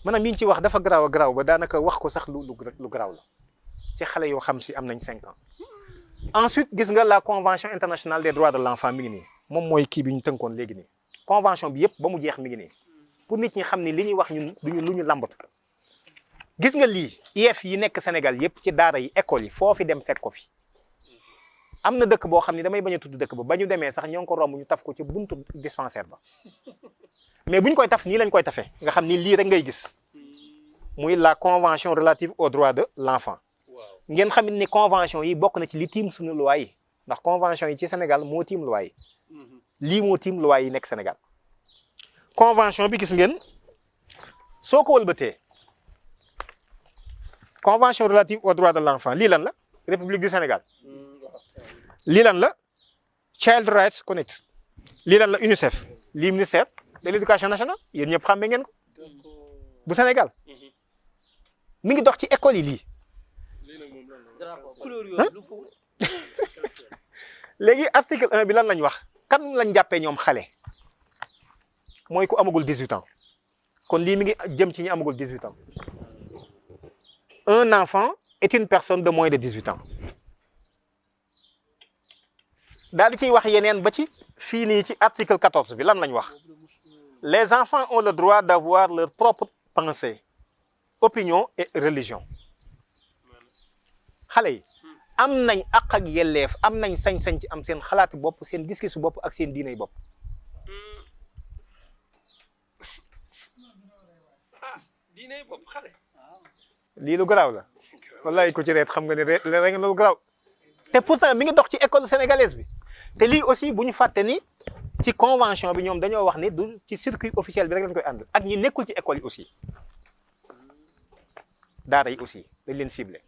maanaam yi ñu ci wax dafa garaaw a garaaw ba daanaka wax ko sax lu garaaw la ci xale yoo xam si am nañ 5 ans. ensuite gis nga la convention internationale des droits de l'enfant mi ngi nii moom mooy kii bi ñu tënkoon léegi nii convention bi yëpp ba mu jeex mi ngi nii pour nit ñi xam ni li ñuy wax ñun duñu lu ñu lambatu. gis nga lii IEF yi nekk Sénégal yëpp ci daara yi école yi foo fi dem fekk ko fi am na dëkk boo xam ne damay bañ a tudd dëkk ba ñu demee sax ñoo ngi ko romb ñu taf ko ci buntu dispensaire ba mais buñ koy taf nii lañ koy tafee nga xam ni lii rek ngay gis muy la convention relative aux droits de l'enfant ngeen xam ni convention yi bokk na ci li tiim suñu loi yi ndax convention yi ci Sénégal moo tiim loi yi lii moo tiim loi yi nekk Sénégal convention bi gis ngeen soo ko wëlbatee convention relative aux droits de l'enfant lii lan la République du Sénégal lii lan la Child Rights Connect lii lan la UNICEF lii ministère de l'éducation nationale yéen ñëpp xàmme ngeen ko bu Sénégal mi ngi dox ci école yi lii léegi article 1 bi lan lañ wax kan lañ jàppee ñoom xale mooy ku amagul 18 ans kon lii mi ngi jëm ci ñi amagul 18 ans un enfant est une personne de moins de 18 ans daal di ciy wax yeneen ba ci fii nii ci article 14 bi lan lañ wax les enfants ont le droit d'avoir leur propre pensée opinion et religion xale yi am nañ àq ak yelleef am nañ sañ-sañ ci am seen xalaati bopp seen gis-gisu bopp ak seen diiney bopp diine bopp xale. lii lu garaaw la wallaay ku ci reet xam nga ni reet nga lu garaaw te pourtant mi ngi dox ci école sénégalaise bi te lii aussi bu ñu fàtte ni ci convention bi ñoom dañoo wax ni du ci circuit officiel bi rek lañ koy ànd ak ñi nekkul ci école yi aussi daara yi aussi dañ leen ciblé